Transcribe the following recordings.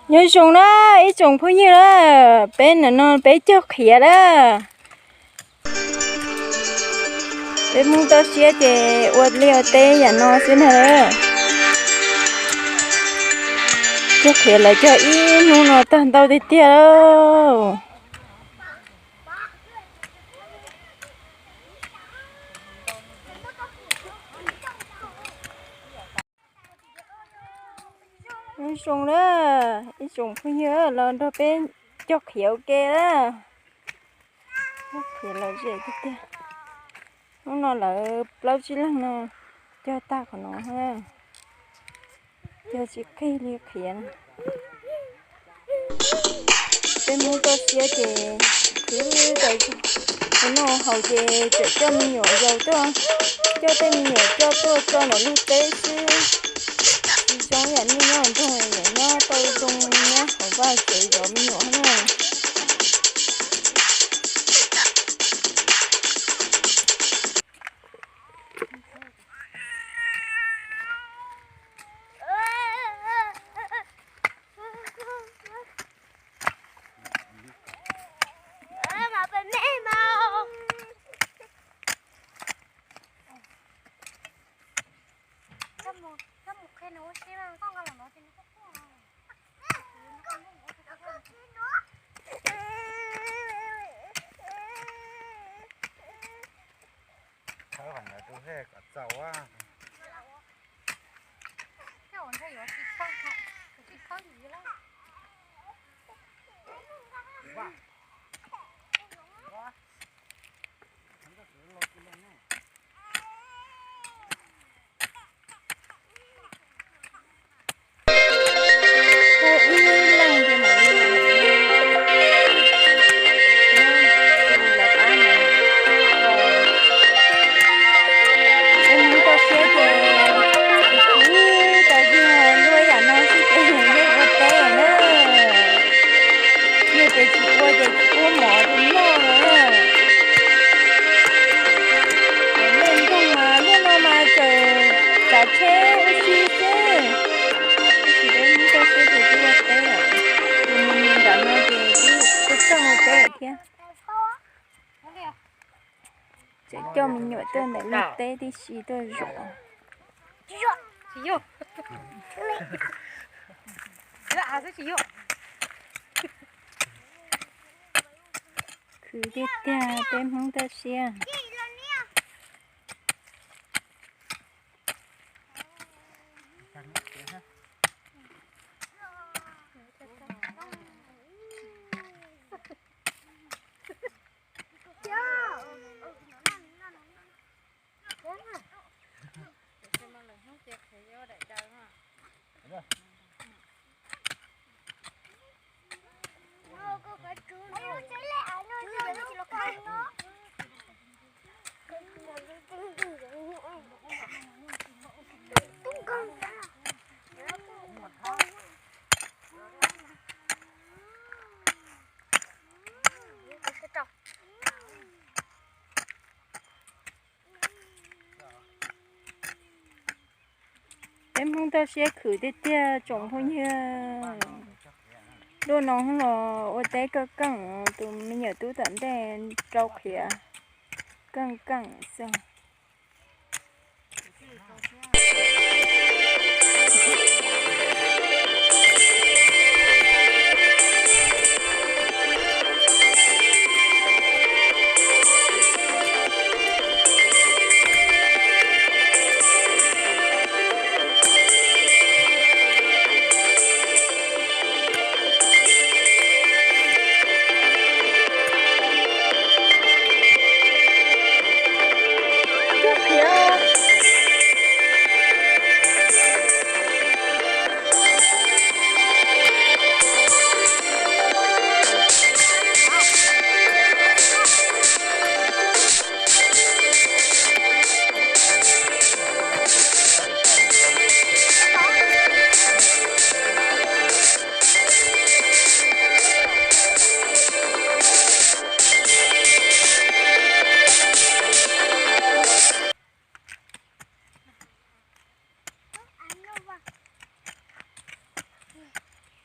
Nyob zoo na ib tsoom phooj ywg na, peb nim no peb cog qhiav na. Peb Hmoob toj siab ces ua liaj ua teb yam no xwb ntag. Cog qhiav lawv cog ib hnub no tag ntau tiag tiag. Nyob zoo na ib tsoom phooj ywg los nrog peb cog qhiav ua ke na. Cog qhiav lom zem tiag tiag. Hnub no lawv plaub tsib leeg no cog tag qhov no, cog tsis qig li qhiav na. Peb Hmoob toj siab ces khwv tau noj haus ces tseem coj me nyuam yaus tuaj, coj tej me nyuam coj tuaj tso ntawm lub teb xwb. Tsis zoo yam nej nyob nroog, yam nyob tau zoo nyob hauv vaj tsev zov me nyuam na. Thawb qhov ntawd rau seb kom txaus. Ib leeg ces mam li, peb Hmoob toj siab ces tsis khwv tau yog luaj yam no xwb ces yeej ua teb na. Yog tias tsis ua ces tsis muaj mov rau noj na. Peb nyob nroog mas niaj no mas tseem tsav tsheb ua si xwb. Tab sis peb Hmoob toj siab ces twb ua teb lawm. Tus me nyuam nram no ces twb tuaj txog ua teb lawm thiab. Tseem coj me nyuam tuaj ntawm lub teb tib si tuaj zov. Khwv tiag tiag peb Hmoob toj siab. Peb Hmoob toj siab khwv tiag tiag tsoom phooj ywg. Ntuj no los ua teb kawg keej, tus me nyuam tub tom ntej rau qhiav keej keej xwb.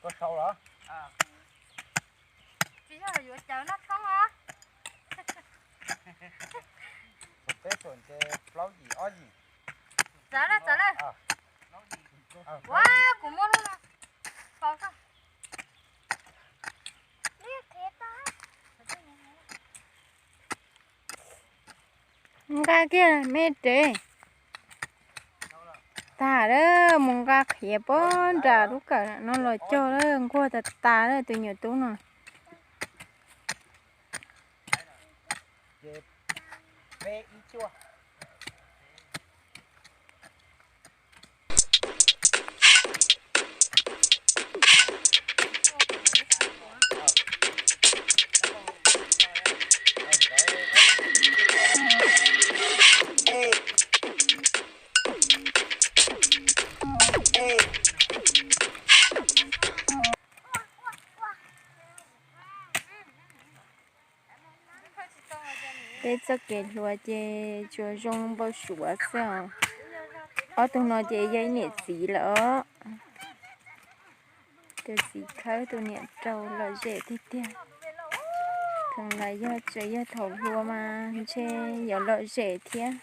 Koj sau los? Tsis yog yuav cawv noj tshoob os. Peb txhuam nce plaub yim ob yim. Txawv lawm, txawv lawm. Ua, kuv muab lub no faus tso. Nqa kiag me dev. Tag lawm, mus nqa qhiav puag nram lub kawm no los cog lawm, nquag tas tas lawm tus nyuam tub no. Peb txoj kev hluas ces tsuas zoo npau suav xwb os. Ob tug no ces yog ib niam txiv lawm os. Tus txiv khawb tus niam rau lom zem tiag tiag. Thaum los yog tseem yog thaum hluas mas ntshe yuav lom zem thiab.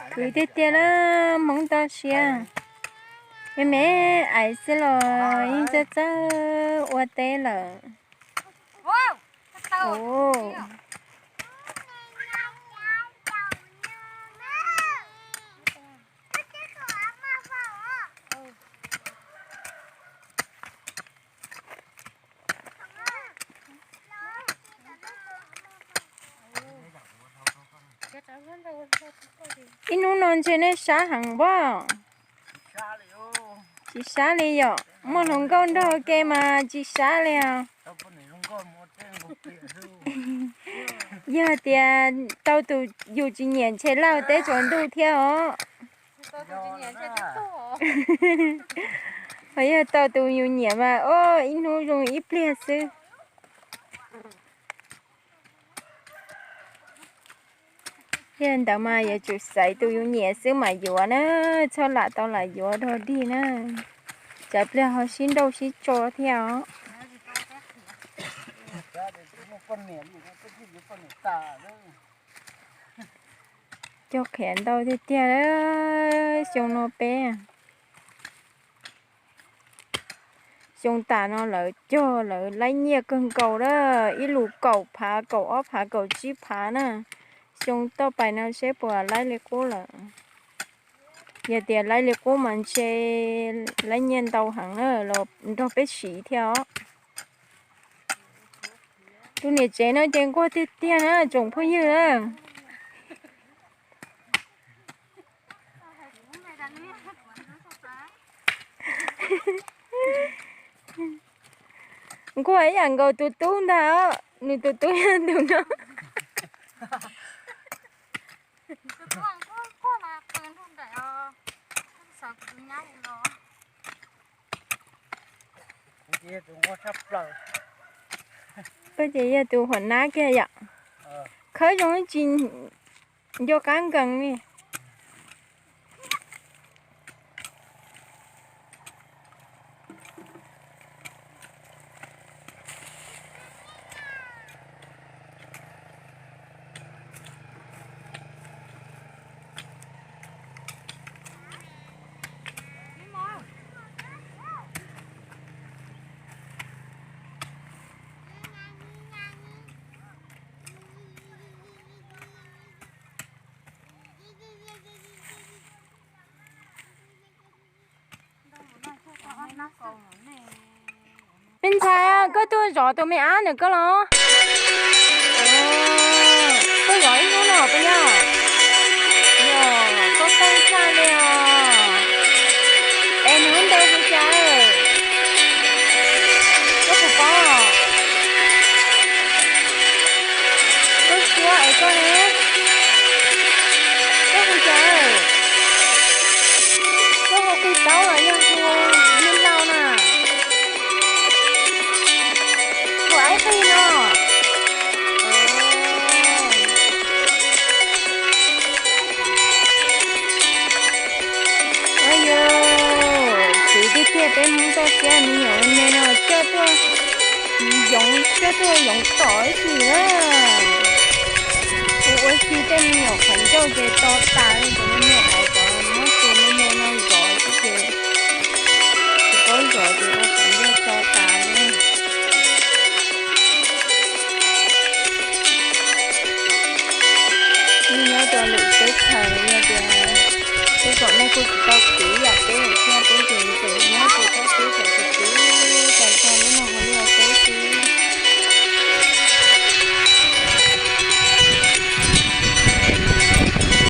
Khwv tiag tiag na, Hmoob toj siab. Me me ais xwb los yeej txawj txawj ua teb lawm. Ib hnub no ntshe nej sab heev pob. Tsis sab li yom, muaj hluas nkauj nrog ua ke mas tsis sab li os. Yog tias tau tus yus tsis nyiam ntshe laj teb tsaus ntuj thiab os. Ho yog tau tus yus nyiam mas o, ib hnub zoo ib pliag xwb. Yog ntawd mas yuav tsum xaiv tus yus nyiam xwb mam yuav na, txhob lam tau lam yuav dog dig na, tsam pliag ho sib nrauj sib tso thiab os. Cog qhiav ntau tiag tiag xyoo no peb. Xyoo tas no lawv cog lawv laib nyiaj kawg nkaus na, ib lus kaum phav kaum ob phav kaum tsib phav na. Xyoo toj pais no seb puas laib li qub lawm. Yog tias laib li qub mas ntshe laib nyiaj ntau heev na los nrog peb siv thiab os. Tus niam tsev no ces nquag tiag tiag na tsoom phooj ywg na. Nquag ib yam nkaus tus tub ntag, nws tus tub yog tus no. Koj ces yog tus huam nab kiag yom. Khawb zoo tsis nco qab nkees li. Me ntxhais, koj tuaj zov tus me ab ntawm koj los? Koj zov ib hnub no puas yog? Yog, koj txawj tshaj li os. Es nws lub npe hu cas? Koj puas paub? koj ne? Koj hu cas? Koj hu qis taub los yog hu niam laus na? Hu aib qis no. Yog, txwv tiag tiag peb Hmoob toj siab, me nyuam me no coj tuaj yoov, coj tuaj yoov tom ib txhis na. Kuv ua si tej me nyuam qhov ncauj ces to tas li, cov me nyuam ais cov muab tus me me no zov xwb ces tsis paub zov ces ua qhov ncauj to tas li. Nej nyob rau lwm teb chaws yog tias tej zaum nej kuj tsis tau khwv yam peb lawm thiab.